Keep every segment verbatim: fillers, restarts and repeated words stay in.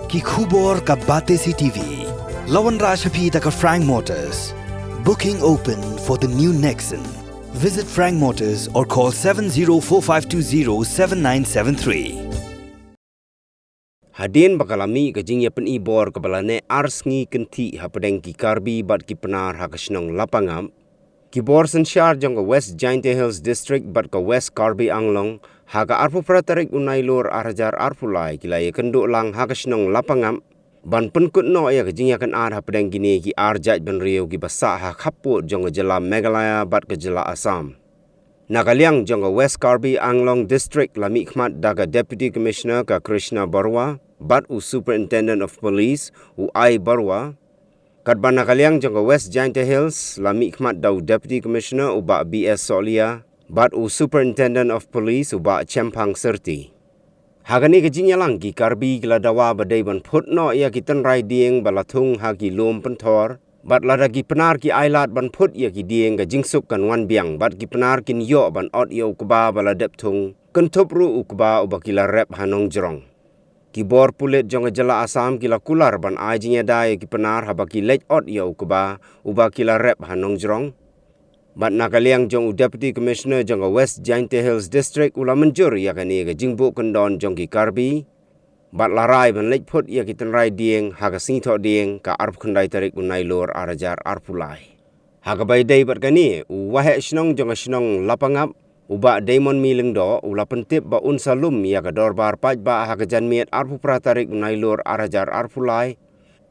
Ki khubor ka Batesi T V. La wanrah sha phi da ka Frank Motors. Booking open for the new Nexon. Visit Frank Motors or call seven zero four five two zero seven nine seven three. Hadien ba ka la mih ka jingïapyni bor kaba la neh ar sngi kynthih hapdeng ki Karbi bad ki Pnar ha ka shnong Lapangap, ki bor synshar jong ka West Jaintia Hills District bad ka West Karbi Anglong ha ka arphew phra tarik u Nailur ar hajar arphew lai ki la ïakynduh lang ha ka shnong Lapangap ban pynkut noh ïa ka jingïakynad hapdeng kine ki ar jaitbynriew kiba sah ha khappud jong ka jylla Meghalaya bad ka jylla Assam. Na ka liang jong ka West Karbi Anglong District la mihkhmat da ka Deputy Commissioner ka Krishna Barua bad u Superintendent of Police u Ai Barua. Katba na ka liang jong ka West Jaintia Hills la mihkhmat da u Deputy Commissioner u Bah B S Sohliya bad u Superintendent of Police u Bah Chemphang Syrti. Ha kane ka jingïalang ki Karbi ki la dawa ba dei ban phut noh ïa ki tynrai dieng ba la thung ha ki lum pynthor bad lada ki Pnar ki ailad ban phut ïa ki dieng ka jingsuk kan wan biang bad ki Pnar kin ïoh ban ot ïa u kba ba la dep thung, kynthup ruh u kba uba ki la rep ha nongjrong. Ki bor pulit jong ka jylla Assam ki la kular ban ai jingïada ïa ki Pnar haba ki leit ot ïa u kba uba ki la rep ha nongjrong. Bad na ka liang jong u Deputy Commissioner jong ka West Jaintia Hills District u la mynjur ïa kane ka jingbuh kyndon jong ki Karbi bad la rai ban leit phut ïa ki tynrai dieng ha ka sngi Thohdieng ka arphew khyndai tarik u Nailur ar hajar arphew lai. Ha kaba ïadei bad kane, u Waheh Shnong jong ka shnong Lapangap, u Bah Damon Myllyngdoh, u la pyntip ba un sa lum ïa ka dorbar paidbah ha ka janmiet arphew phra tarik u Nailur ar hajar arphew lai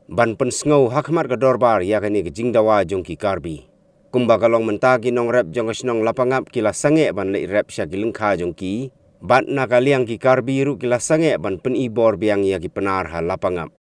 ban pynsngew ha khmat ka dorbar ïa kane ka jingdawa jong ki Karbi. Kumba ka long mynta, ki nongrep jong ka shnong Lapangap ki la sangeh ban leit rep sha ki lyngkha jong ki bad na ka liang ki Karbi ruh ki la sangeh ban pyni bor biang ïa ki Pnar ha Lapangap.